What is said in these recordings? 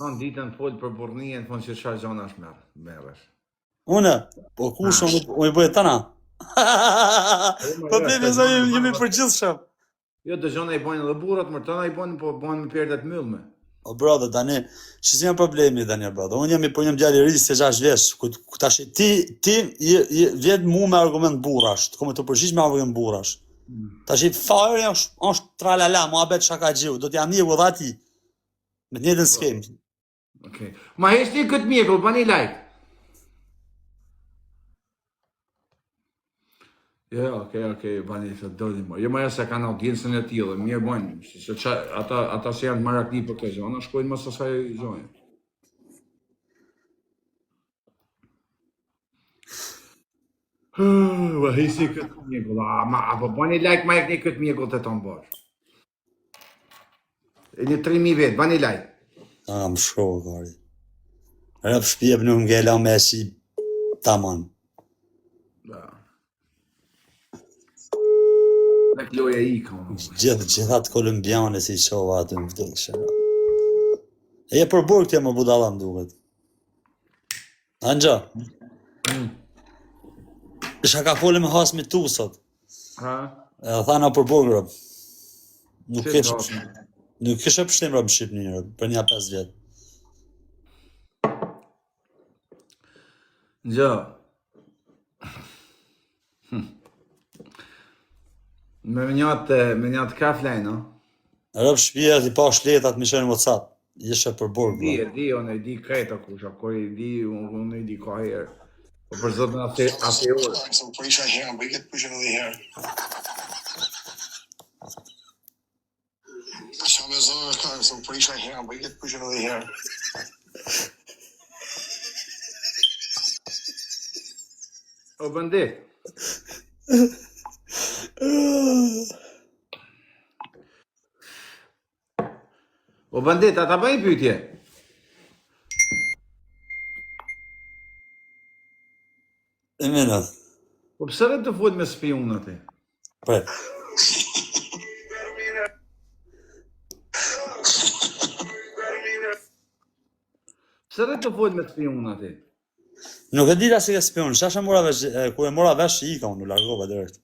Thonë ditën fol për burrnien, thonë që çfarë gjanash merr, merresh. Unë, po kush unë, unë i bëj tana. Problemi është se jemi përgjithshëm. Jo, dëgjona i bojnë edhe burrat, më tëna i bojnë, po bojnë me perde të mbyllme. O brother, tani, që si janë problemi tani, brother? Unë jam i po jam djalë i ri, 26 vjeç. Ku, ku tash ti ti je, je vjen mua me argument burrash, të kom të përgjigj me argument burrash. Mm. Tash i fare është është tralala, muhabet shakaxhiu, do t'ja mjeku dhe atij. Me të njëjtën skemë. Okej. Ma heqni këtë mjegull, bani like. Jo, jo, okej, okej, bani se doli më. Jo, më jo se kanë audiencën e tillë, mirë bojnë, se, se qa, ata ata se janë marakli për këtë gjë, shkojnë mas asaj gjëje. Ma heqni këtë mjegull, a, ma, apo bani like, ma heqni këtë mjegull të tonë bosh. E një 3000 vetë, bani like. A, më shkova, gari. Rëp shpje për nuk ngela me si taman. Da. Në kloja i ka. Gjithë, gjithë atë kolumbiane si i qova aty më vdekshë. E je për burg ti më budalla më duket. Angja. Mm. Isha ka folë me has me tu sot. Ha? E tha na për burg rob. Nuk kish nuk kishe pështim rob në Shqipëni rob, për një 5 vjet. Gjë. Hm. Me një atë, me një atë ka flejnë, no? Rob shpia ti pa shletat më shën WhatsApp. Ishe për burg. Di, e di, unë e di krejt kush, a kur i di, unë, unë i di ka herë. Po për zotin asë asë orë. Po isha herë, po i këtë përgjën edhe herë. Qa me zonë është karë, se po isha herë, po i këtë përgjën edhe herë. O bëndi. O bandit, a ta bëj pyetje? E mena. Po pse rri tu fol me spiun aty? Pret. Pse rri tu fol me spiun aty? Nuk e di ta si ke spiun, shash e mora vesh, kur e mora vesh i ika unë, u largova direkt.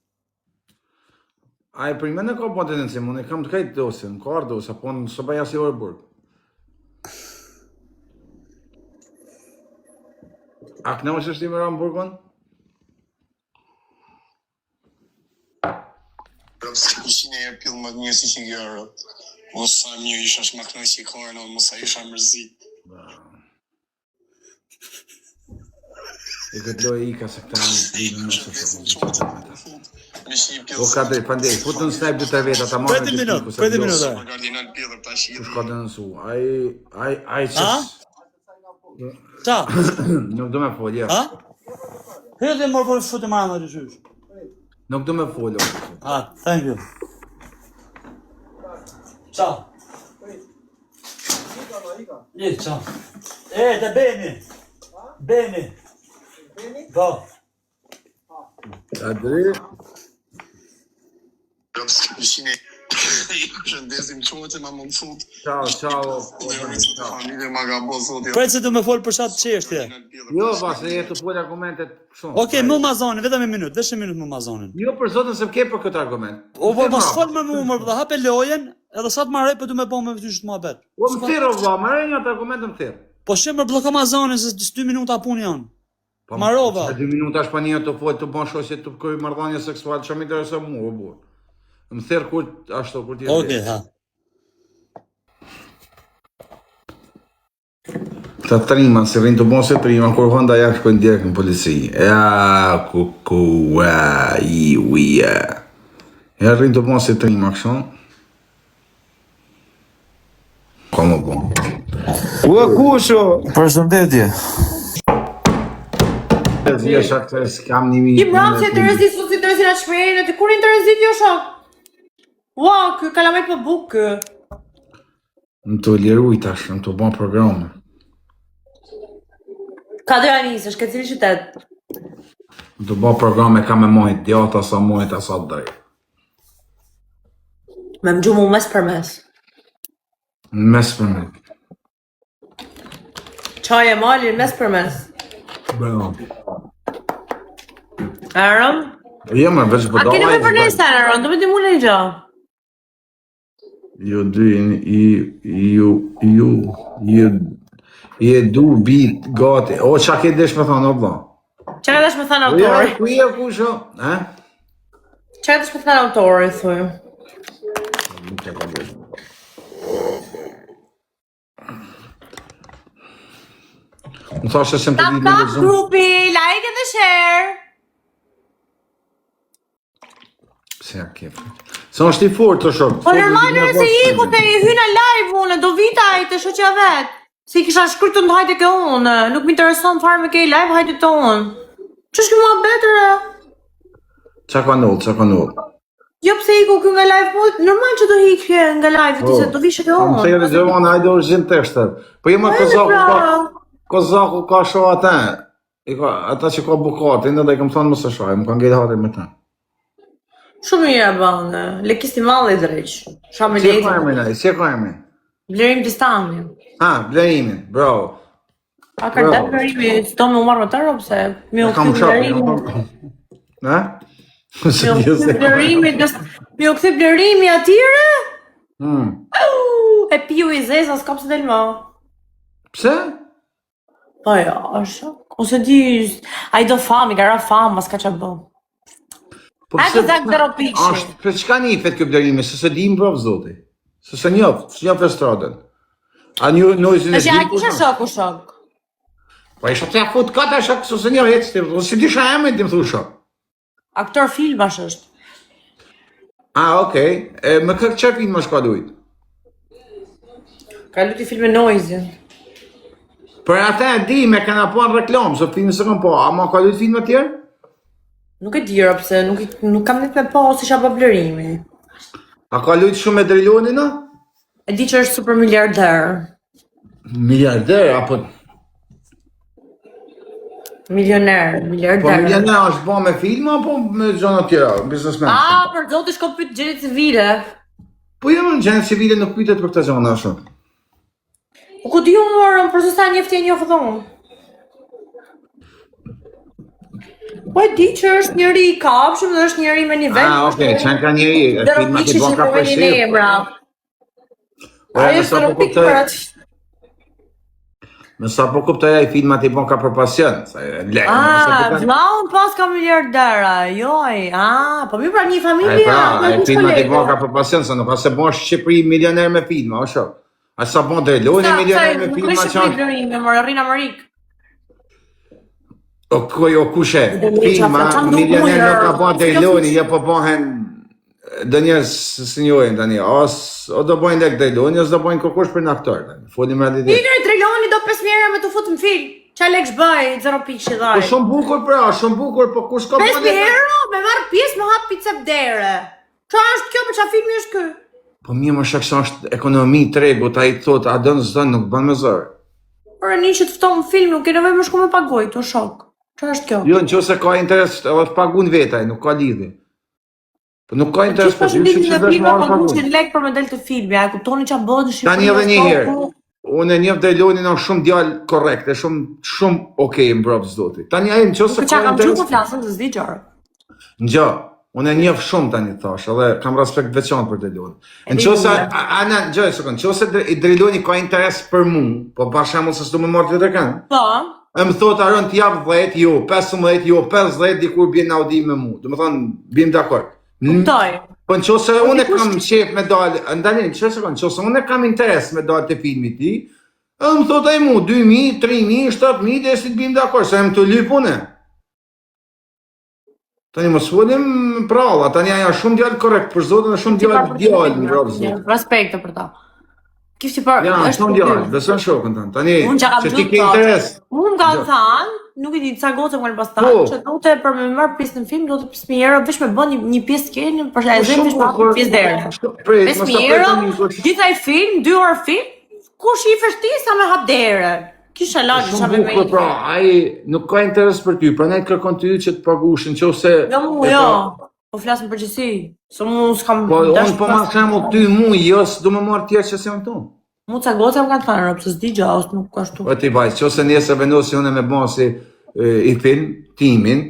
A e për me në ka po denoncim, unë e kam të krejt dosjen, më ka ardhë dosja, po unë s'e bëj asnjë orë burg. A kënaqesh ti me ra në burgun? Rëpë se ishin e pill më të mirë si që kjo rëpë. O sa mirë isha shma kënaqë i korën, o mos sa isha mërzit. E këtë lojë i ka se këta janë lidhën me së O ka drejt, pandej, fut në snipe dy tre veta, ta marrë Preti minut, preti minut. Kush ka denoncu? Ai, ai, ai që... A? Ça? Nuk do me fol, ja. A? Hë dhe mor po futem marrë në qysh. Nuk do me fol. A, thank you. Ça? Një, ça? E, te Beni. Beni. Beni? Po. Kadri. Përshëndesim çohet ma mund sot. Ciao, ciao. Familje ma ka bo zoti. Pret se du me fol për çat çështje. Jo, pa se je tu fol argumentet shumë. Okej, më ma zonin, vetëm një minutë, veç një minutë më ma zonin. Jo, për zotin se ke për këtë argument. O, po mos fol më më më, hape lojën, edhe sa të marrë po du me bë me ty çtë muhabet. O më thirr o vlla, marrë një argument më thirr. Po shë më blloko ma zonin se 2 minuta punë janë. Po Marova. Sa dy minuta është pa një të fol të bën shoqe të kërë marrëdhënie seksuale, çfarë më intereson mua o burr. Më thirr kur ashtu kur ti. Okej, ha. Këta trima, se rrinë të bon se trima, kur hënda ja shkojnë direkt në polici. Ja, ku, ku, ua, i, ui, ja. Ja rrinë të bon se trima, kështu. Ka më bon. Ua kusho? Përshëndetje. Zia shak se s'kam një mi. Ti mbrëm si interesi, su si interesi në shprehje, ti kur interesi ti o shok? Ua, ky kalamaj po buk ky. Në të liruj tash, në të bon programe. Ka do janë nisësh, ke cili qytet? Në të bon programe ka me mojt djata, sa mojt, sa drejt. Me më gjumë mes për mes. Mes për mes. Çaje malin mes për mes. Bravo. Aron? Jo, më veç A keni me për nesër, Aron? Do me ti mune një gjë. Ju dy jeni i ju ju ju je du bit gati. O çka ke desh me thonë o vlla? Çka ka desh me thënë Po ja, autori? ku je kush o? Ha? Çka ka desh me thënë autori, thuj. Nuk e kam bërë. Më thashë se më të Tap ditë me tap lexu. grupi, like edhe share. Pse ja kef. Se është i fortë të shok. Po normal se iku te i hyna live unë, do vita ai te shoqja vet. Si kisha shkruar të hajde ke unë, nuk më intereson fare me ke live, hajde te unë. Ç'është ky muhabet re? Çka ka ndodhur, çka ka ndodhur? Jo pse iku ky nga live, po normal që do ikje nga live ti se do vishe te Kam unë. thënë Xhevan, hajde u zhim teshtet. Po jema Kozaku pra. ka Kozaku ka shoh atë. I ka ata që ka bukatin, dhe i kam thonë mos e shoh, më ka ngel hatri me ta. Shumë mirë e bën. Lekisti malli drejt. Sha me Si e ka lejtë. emrin ai? Si e ka emrin? Blerim Distani. Ha, Blerimin, bravo. A ka Bravo. dalë Blerimi, s'do me u marrë me të ro, pse mi u E kam kthy shok. Blerimi. Na? Se Mi u di se kthy Blerimi, mi u kthy Blerimi atyre? Hmm. Au, E piu i zeza, s'ka pse del më. Pse? Po jo, është. Ose di, ai do famë, i ka ra famë, s'ka ç'a bën. Po A të zak zero pikë. Është, për çka njifet kjo Blerimi, se se dim bravo zoti. Se se njoh, se njoh estradën. A një nojzin e Tash ja di kush kisha është? shoku shok. Po isha të ja fut kata shok, se se njoh hiç, ti, po si disha emrin ti më thu shok. Aktor filmash është. Ah, okay. E me kë çfarë filmash ka lujt? Ka luti filmin Noizin. Për atë e di, me kena po në reklam, se filmin s'e kam po, ama ka lujt filma tjerë? Nuk e di ro pse, nuk nuk kam net me pa ose isha pa blerimi. A ka lujt shumë me Drilonin, a? E di që është super miliarder. Miliarder, apo... Milioner, miliarder. Po milioner është bo me filma, apo me gjëra tjera, biznesmen? A, për zotin shko pyet gjendje civile. Po jo, në gjendje civile nuk pyetet për këtë gjëra shumë. Po ku di unë morëm, për sa njeh ti e njoh dhe unë. Po e di që është njeri i kapshëm dhe është njeri me nivel. Ah, okay, çan ka njeri, filmat i bën ka për përshtypje. Emra. Po Ai me është sa po zero pikë kuptoj, për atë. me sa po kuptoj ai filmat i bën ka për pasion, sa e le. Ah, vllaun pas ka miliardera, jo ai. Ah, po mirë pra një Ai familje. pra, apo ai kush filmat i kolegë? bën ka për pasion, se nuk ka se bën Shqipëri milioner me filma, o shok. A sa bën Driloni Sa- milioner sa- me Nuk filma është që Shqipëri Blerimi, më rrin Amerikë. O koj o kushe, Dhe me filma, qa- qa nuk milioner mujë, nuk ka bën s'ka Driloni, fuqi. jo po bëhen do njerëz si njohin tani, os o do bëjnë lek Driloni, os do bëjnë kërkush për në aktor tani. Folim realitet. Ikër Driloni do 5000 euro me të fut në film. Qa leksh bëj, zero pikë që dhaj. Po shumë bukur pra, shumë bukur, po kush ka bën 5000 euro me marr pjesë me hap pizza dere. Qa është kjo, për qa filmi është ky? Po mirë më shok se është ekonomi tregut, ai thotë a don s'don nuk bën me zor. Por një që të fton në film, nuk ke nevojë më shku me paguaj, to shok. Qa është kjo? Jo, nëse ka interes edhe të pagun vetë ai, nuk ka lidhje. Po nuk ka interes Gjithë për po ty, lidhje që me vesh filma marrë pagun. paguajnë lek për me del të filmi, a e kuptoni çfarë bëhet në Shqipëri? Tani edhe një o herë. shoku? Unë e njoh Drelonin është shumë djalë korrekt, e shumë shumë okay më brop zoti. Tani ai nëse Nuk e ka çka kam gjuhë interes po flasën, s'di gjë. Ngjo, unë e njoh shumë tani thash, edhe kam respekt veçantë për Drelonin. E Në qoftë se di unë. a- a na, ngjo një sekond, nëse Driloni ka interes për mua, po pa shembull se s'do më marr tjetër kënd. Po. E më thot Aron të jap 10, jo, 15, jo, 50, dikur bjen në Audi me mu. Do më thonë, bjem dakord. Kuptoj. Po në qoftë se unë e dikush- kam qef me dalë, ndalini, në qoftë se në qoftë se unë e kam interes me dalë te filmi i tij, edhe më thot ai mu, 2000, 3000, 7000, dhe si të bjem dakord, se jam të lyp unë. Tani mos folim pralla, tani ai është shumë djalë korrekt, për zotin është shumë djalë djalë, më bravo zotin. Respekte për ta. Kishte për Ja, është shumë djalë, beson shokun tënd. Tani, Unë që kam që ti gjuhë ke thotë. interes. Unë më kanë Gjë. thënë, nuk e di ca goca më kanë pas Po. thënë, që do të për me marr pjesë në film, do të 5000 euro veç me bën një, një pjesë keni, për e Po zëmë shumë veç me hap bukur. një pjesë dere. Prit, mos 5000 ta prit euro, tani, kush- gjithë ai film, 2 orë film, kush i fesh ti sa me hap derën? Kisha lagë, Shumë kisha me bukur, me. pra, ai nuk ka interes për ty, prandaj të kërkon ty që të paguash nëse Jo mu, jo. Po flas në përgjithësi, se mu s'kam Po dash unë po pas- marr shembull ty mu, jo s'du më marr tjerë që s'janë këtu. Mu ca goca më kanë thënë, rob, se s'di gjë, ose nuk ashtu. Po ti vajzë, qose nesër vendosi unë me bo si e, i film, timin,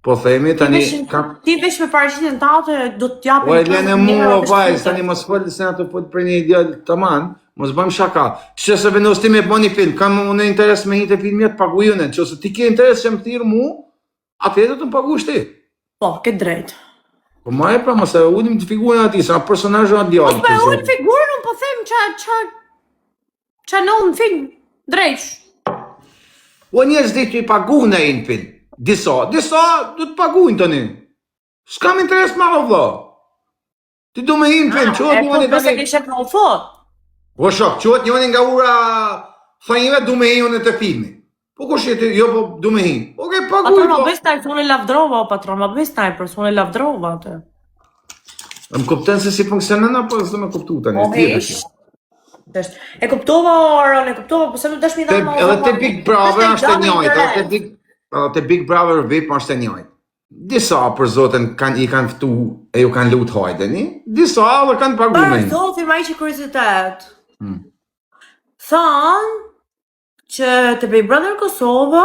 po themi tani Ti veç, kam ti veç me paraqitjen tate do të japin Po e lënë 50 mu euro o veç vajzë, futet. tani mos fol se ato fol për një djalë taman, mos bëjmë shaka. Qose vendos ti me bo një film, kam unë interes me hi te filmi të paguaj unë, qose ti ke interes që më thirr mu, atëherë do të më paguash ti. Po, ke drejt. Po ma e pra mos e ulim të figurën atij, sa personazh atë djalë. Po e ul figurën, unë po them ça ça ça në në film drejt. Po njerëz di që i paguajnë ai në film. Disa, disa do të paguajnë tani. S'kam interes ma o vlla. Ti do me hi në film, qohet E po njëri pse tani. ke shef në UFO? Po shok, qohet njëri nga ura thanjve du me hi unë te filmi. Po kush je ti? Jo, po du me hi. Okej, paguaj Patron, ma po. bëj sniper, se unë e lavdrova, o patron, ma bëj sniper, se unë e lavdrova atë. Më kupton se si funksionon apo s'do me kuptu tani? Po, tjetër hesh. kjo. Është. E kuptova Aron, e kuptova, po se nuk dash mi Te, dhënë më edhe te Big Brother është e njëjtë, edhe te Big edhe te Big Brother VIP është e njëjtë. Disa për zotin kanë i kanë ftu e ju kanë lut hajdeni, disa edhe kanë pagu me. Për zotin, ma i që kuriozitet. Hmm. Thanë që te Big Brother Kosova,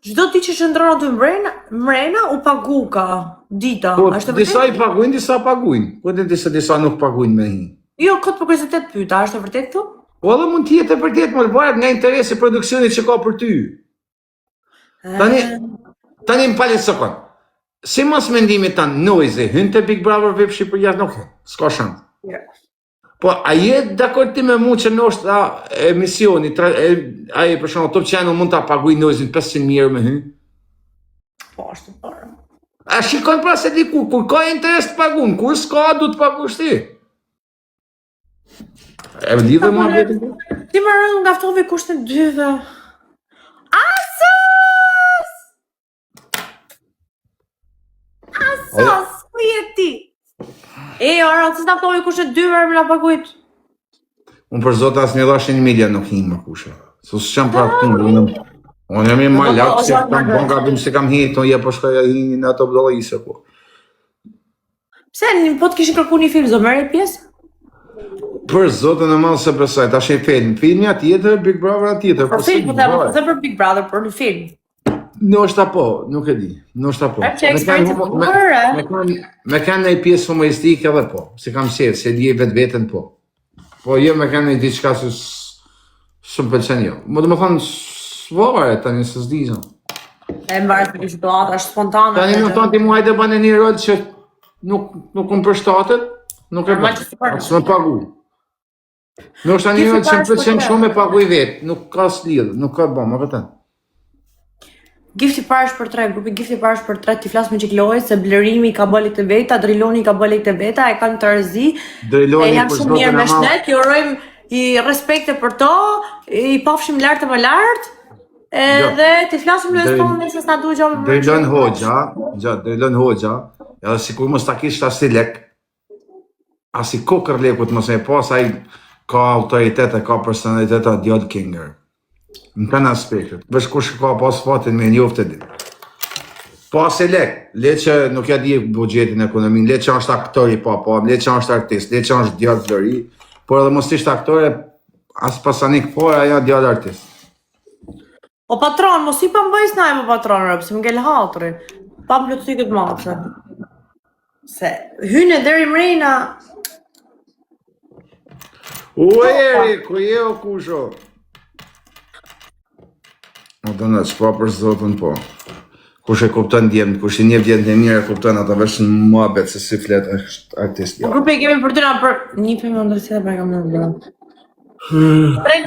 çdo ditë që qëndron aty mbrena, mrena u paguka dita. Po, A është e disa i vërtetë? paguajnë, disa paguajnë. Po dhe disa disa nuk paguajnë me hi. Jo, kot për kuriozitet pyeta, a është e vërtetë këtu? Po edhe mund të jetë e vërtetë, por varet nga interesi i produksionit që ka për ty. Tani, tani më pali sekond. Si mos mendimit tënd, Noizy, hyn te Big Brother VIP Shqipëria nuk hyn. S'ka shans. Jo. Po, a je dakord ti me mu që ndoshta emisioni, tra, e, ai për shembull Top Channel mund ta paguaj Noizyn 500.000 euro me hy? Po, është e parë. A shikon pra se diku, kur ka interes të pagun, kur s'ka, du të paguash ti. E lidhe Po, ma vetin? Ti më rëndë nga ftovi kushtin dyve. Asos! Asos, ku je ti? E, ora, se s'na ftovi kushtin dyve, më na pagujt. Unë për zot asë një dhash një milion nuk hi më kushe. Se s'jam pra të punë, unë unë jam i Po, malak, po, se po, kam po. bon gabim se kam hi, to je po shkoja hi në ato budallise, po. Pse, një- po të kishin kërku një film, zo merre pjesë? Për zotën e madh se besoj, tash e film, filmi tjetër, Big Brother tjetër, Për po si film, po them, bëhet? po them për Big Brother, për në film. Ndoshta po, nuk e di, ndoshta po. E që Me kanë eksperiencë humo- me, bukur, e? me kanë me kanë një pjesë humoristike edhe po, si kam qejf, se di vetveten po. Po jo me kanë një diçka që s- s'më pëlqen jo. Më do të thonë s'varet tani se s'di gjë. E mbaret për situata, është spontane. Tani më thonë ti mua hajde bën një rol që nuk nuk më përshtatet, nuk e Normal bën. që s'e As më pagu. Ndoshta Ti një si rol që më parë pëlqen s'po shumë e paguaj vet, nuk ka slidh, nuk ka bën, më vërtet. Gifti parë është për tre, grupi gifti parë është për tre, ti flas me çik lojë se Blerimi ka bërë lekë të veta, Driloni ka bërë lekë të veta, e kanë tërzi. E Driloni janë për shumë mirë zotin me e madh. shnet, i urojmë i respekte për to, i pafshim lart e më lart. Edhe ti flasim lojës Dril- tonë se s'na duhet gjë më Drilon Hoxha, gja, Drilon Hoxha, edhe sikur mos ta kish as i lek, as i kokër lekut mos e pas, ai ka autoritet e ka personalitet a djalë kinger. Në të në aspektet. Vesh kush ka pas fatin me njoftë e di. Pas e lek, le që nuk ja di buxhetin ekonomin, le që është aktor i pa pa, le që është artist, le që është djalë flori, por edhe mos ishte aktor e as pasanik fare, ajo djalë artist. O patron, mos i pa mbaj snaj më patron, rob, se më ngel hatri. Pa më plotësi këtë mace. Se hynë deri mrena. U eri, ku je o kusho? O do në çpa për zotën po. Kush e kupton djemt, kush i njeh djemt e mirë e kupton ata vesh në muhabet se si flet është artist. Po grupi e kemi për dyna për një për më ndërsi dhe për e kam në bërë. Tre.